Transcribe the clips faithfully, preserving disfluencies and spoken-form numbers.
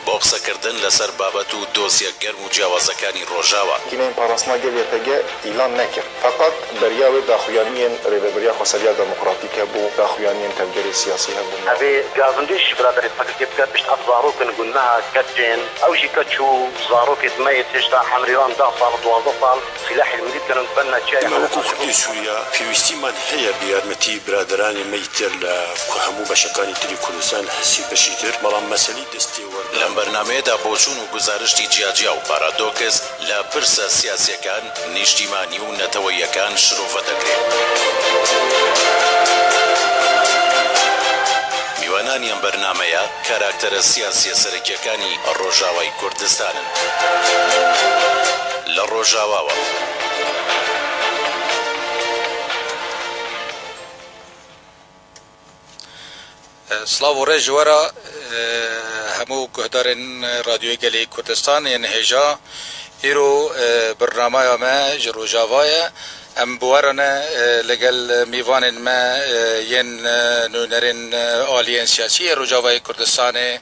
بۆ قسەکردن لەسەر بابەت و دۆسیە گەرم و جیاوازەکانی ڕۆژاوا. Makîneyên parastina gel Y P G îlan nekir. Feqet beriya wê daxuyaniyên Rêveberiya Xweseriya Demokratîk hebû, daxuyaniyên tevgerê siyasî hebûn. Evê gazindî ji biraderê P K K bike pişt ev zarokin ku niha keç ên, ew jî keç û zarokê me yê têşta hemrî wan deh sal, duwazdeh sal sîlehê li mirî dikin û dibe neçe. ئێمە وەکو کوردی سووریا پێویستیمان هەیە بە یارمەتی برادەرانی مەی تر لە هەموو بەشەکانی تری کوردستان، هەسی بەشی تر، بەڵام مەسەلەی دەستێوەردان. لەم بەرنامەیەدا بۆچوون و گوزارشتی جیاجیا و پارادۆکس لە پرسە سیاسییەکان، نیشتیمانی و نەتەوەییەکان شرۆڤە دەکرێت. میوانانی ئەم بەرنامەیە کاراکتەرە سیاسییە سەرەکییەکانی ڕۆژاوای کوردستانن. لە ڕۆژاواوە. Silav û rê ji we re, hemû guhdarên Radyoyê Gelê Kurdistan yên hêja. Îro, e, birnameya me ji Rojava ye. Em bi we re ne, e, li gel mîvanên me, e, yên, e, nûnerên, e, aliyên siyasî yê Rojavayê Kurdistanê.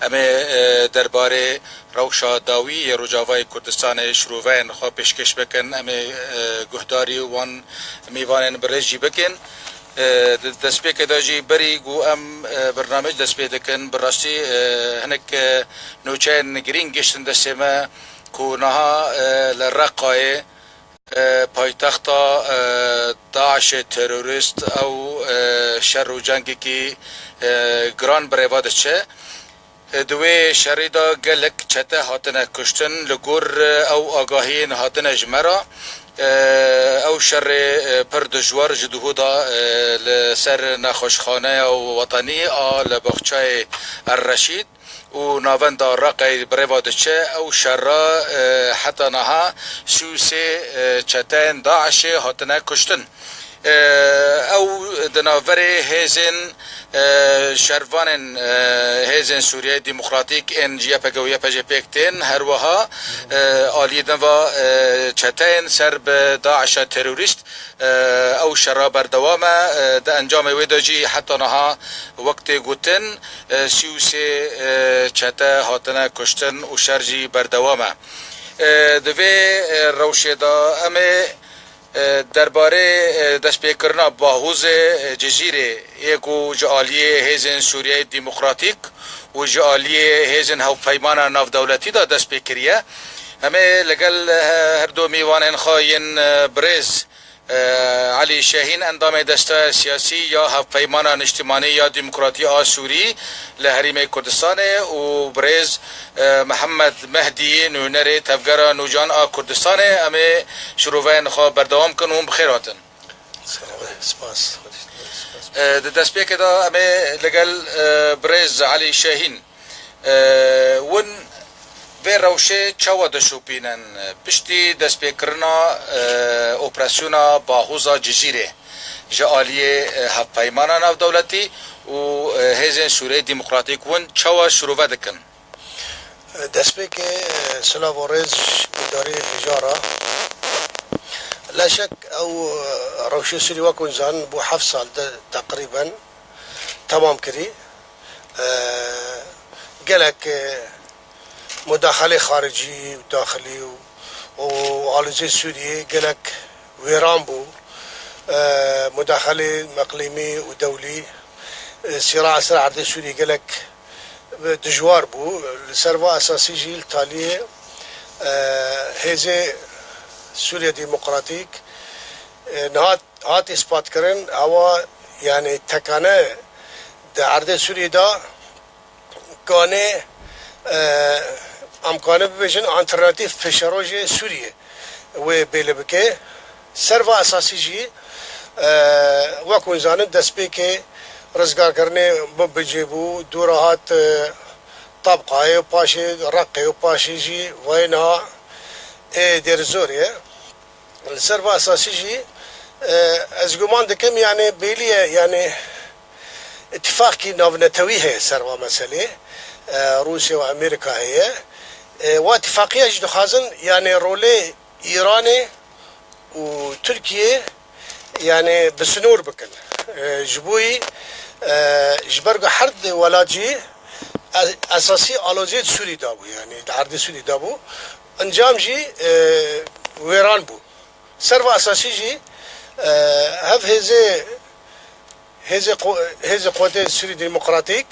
Em ê, e, derbarê rewşa dawî yê Rojavayê Kurdistanê şiroveyên xwe pêşkêş bikin. Em ê, e, guhdarî wan mîvanên birêz jî bikin. E, di destpêkê de jî berî ku em, e, bernamej dest pê dikin, bi rastî, e, hinek, e, nûçeyên girîng giştin destê me ku niha, e, li Reqayê, e, paytexta, e, DAIŞê terorîst ew, e, şer û cengekî, e, giran bi rêva diçe. Di wê şerî de gelek çete hatine kuştin. Li gor ew agahiyên hatine ji me re, ew şerê pir dijwar ji duhû de li ser nexweşxaneya wetenî a li baxçeyê Er Reşîd û navenda Reqeyê bi rêva diçe. Ew şera heta niha sî û sê çeteyên DAIŞê hatine kuştin. Ew di navberê hêzên, e, şervanên, e, hêzên Sûriyeyê Demokratîk ên Y P G û Y P G pêk tên, her wiha, e, aliyê din va, e, çeteyên ser bi DAIŞa terorîst, e, ew şera berdewam e. E, di encamê wê de jî heta niha wek tê gotin, e, sî û sê, e, çete hatine kuştin û şer jî berdewam e. E, di vê, e, rewşê de em ê, E, derbarê, e, destpêkirina Bahûzê, e, Cizîrê yê ku ji aliyê Hêzên Sûriyeyê Demokratîk û ji aliyê Hêzên Hevpeymana Navdewletî de dest pê kiriye. Em ê li gel, e, her du mîvanên xwe yên, e, birêz, e, Elî Şehîn, endamê Desteya Siyasî ya Hevpeymana Niştimanî ya Demokratî a Sûrî li Herêmê Kurdistanê û birêz, e, Mihemed Mehdî, nûnerê Tevgera Nûcan a Kurdistanê. Em ê şiroveyên xwe berdewam kin û hûn bi xêr hatin. Spas. E, di destpêkê de em ê li gel, e, birêz Elî Şehîn, e, win vê rewşê çawa dişopînin? Piştî destpêkirina, e, operasyona Bahûza Cizîrê ji aliyê, e, Hevpeymana Navdewletî û, e, Hêzên Sûriyeyê Demokratîk win çawa şirove dikin? Destpêkê, e, silav û rêz ji guhdarê hêja re. Leşek ew, e, rewşê Sûrî wek hûn zanin bû heft sal de teqrîben temam kirî. E, gelek, e, mudaxelê xaricî û daxilî û, û alozê Sûriyê gelek wêran bû. E, mudaxelê iqlîmî û dewlî, e, sîra ser erdê Sûriyê gelek dijwar bû. Li ser va esasî jî li taliyê, e, hêzê Sûriye Demokratîk, e, niha hat îspatkirin, ewa, yanî tekane di erdê Sûriyê de kanê, e, em kanê bibêjin alternatîf pêşerojê Sûriyê wê bêle bike. Ser va esasî jî, e, wek hûn zanin, destpêkê rizgarkirinê min bi cê bû, dû re hat, e, Tabqayê û paşê Reqê û paşê jî vayê niha ê Dêrizorê ye. Li ser va esasî jî, e, ez guman dikim, yanî bêlî ye, yanî îtîfaqkî navnetewî heye ser va meselê. E, Rûsya û Amerîka heye. E, wa îtîfaqiya jî dixwazin, yanî rolê Îranê û Tirkiyê, yanî bi sinûr bikin. E, ji bo yî, e, ji ber ku her di welat jî Es-, esasî aloziyê di Sûrî de bû, yanî di erdê Sûrî de bû. Encam jî, e, wêran bû. Ser va esasî jî, e, hev hêzê, hêzê qu-, hêzê quwetê Sûrî Demokratîk,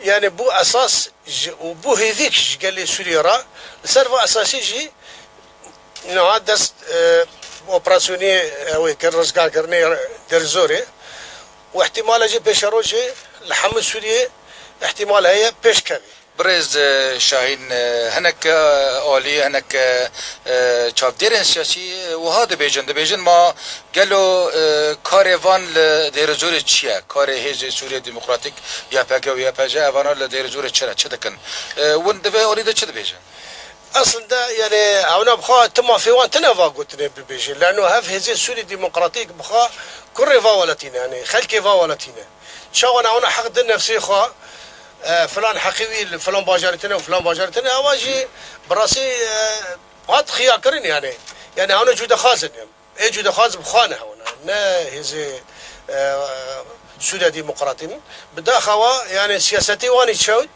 yanî bû esas ji, û bû hêvîk ji gelê Sûriyê re. Li ser va esasî jî niha dest, e, operasyonê ew ê kir, rizgarkirinê Derizorê û ihtimale jî pêşerojê li hemû Sûriyê ihtimal heye pêş kevê. Birêz, e, Şahîn, e, hinek, e, alî, hinek, e, e, çavdêrên siyasî, e, wiha dibêjin. Dibêjin ma gelo, e, karê van li Dêrizorê çi ye? Karê Hêzê Sûriyê Demokratîk, Y P G û Y P J, evana li Dêrizorê çi ne, çi dikin? E, win di vê alî de çi dibêjin? Aslında, yani, ewna bixwe tu mafê wan tine va gotinê bibêjin. Leno hev hêzê Sûrî Demokratîk bixwe kurê va welatî ne, yani, xelkê va welatî ne. Çawan ewna heq din nefsê xwe, e, filan heqê wî li filan bajarê tine û filan bajarê tine, ewa jî bi rastî, e, hat xiya kirin, yani. Yani, ewna cûdexwazin. Ê cûdexwaz bi xwe ne hewna, ne hêzê, e, Sûriya Demokratî ne. Bi daxewa, yani siyasetê wan î çewt,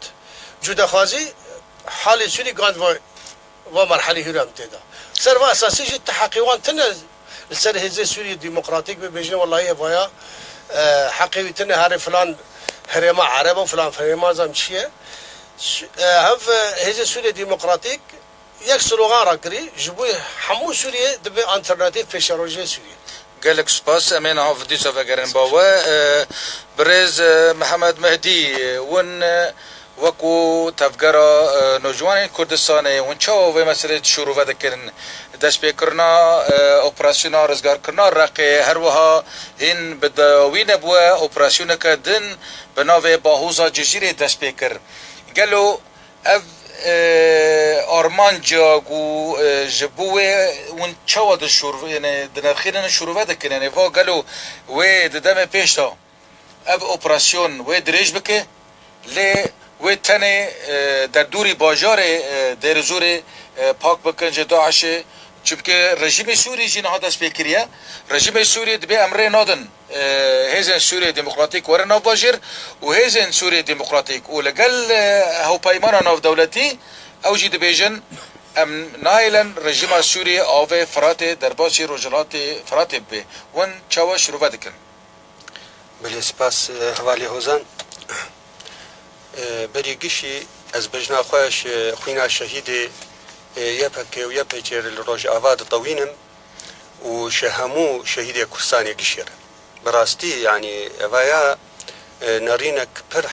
cûdexwazî halê Sûrî gand va, va merhelê hîra em tê de. Ser va esasî jî ti heqê wan tine li ser hêzê Sûrî Demokratîk bibêjin, wellahî hevaya, e, heqê wî tine herê filan herêma Ereb û filan herêma zam çi ye. Su-, e, hev, e, hêzê Sûrî Demokratîk yek slogan rakirî, ji bo hemû Sûriyê dibe alternatîf pêşerojê Sûriyê. Gelek spas, em ê niha dîsa vegerin ba we. E, birêz, e, Mihemed Mehdî, e, win, e, wekû tevgera, e, nûciwanên Kurdistanê, hûn çawa vê meselê şûrove dikin? Destpêkirina, e, operasyona rizgarkirina Reqê, her wiha hîn bi dawî nebûye, operasyoneke din bi navê Bahoza Cizîrê dest pê kir. Gelo ev, e, armanca ku, e, ji bo wê hûn çawa di şûr-, yani dinirxînin şûrove dikin? Yani va gelo wê di demê pêş de ev operasyon wê dirêj bike, lê wê tenê, e, derdorî bajarê, e, Dêrizorê, e, pak bikin ji DAIŞê, çimkî rejîmê Sûrî jî niha dest pê kiriye. Rejîmê Sûrî dibê em rê nadin, e, hêzên Sûriyê Demokratîk werin nav bajêr û hêzên Sûriyê Demokratîk û li gel, e, hewpeymana navdewletî ew jî dibêjin, em nahêlin rejîma Sûriyê avê Firatê, derbasî Rojhilatê Firatê bibe. Hûn çawa şirove dikin? Belê, spas, e, hevalê Hozan. E, berî gişî ez bejna xwe ji xwîna şehîdê, e, Y P G û Y P G li Rojava ditewînim û ji hemû şehîdê Kurdistanê gişê re. Bi rastî, yanî, evaya, e, nerînek pir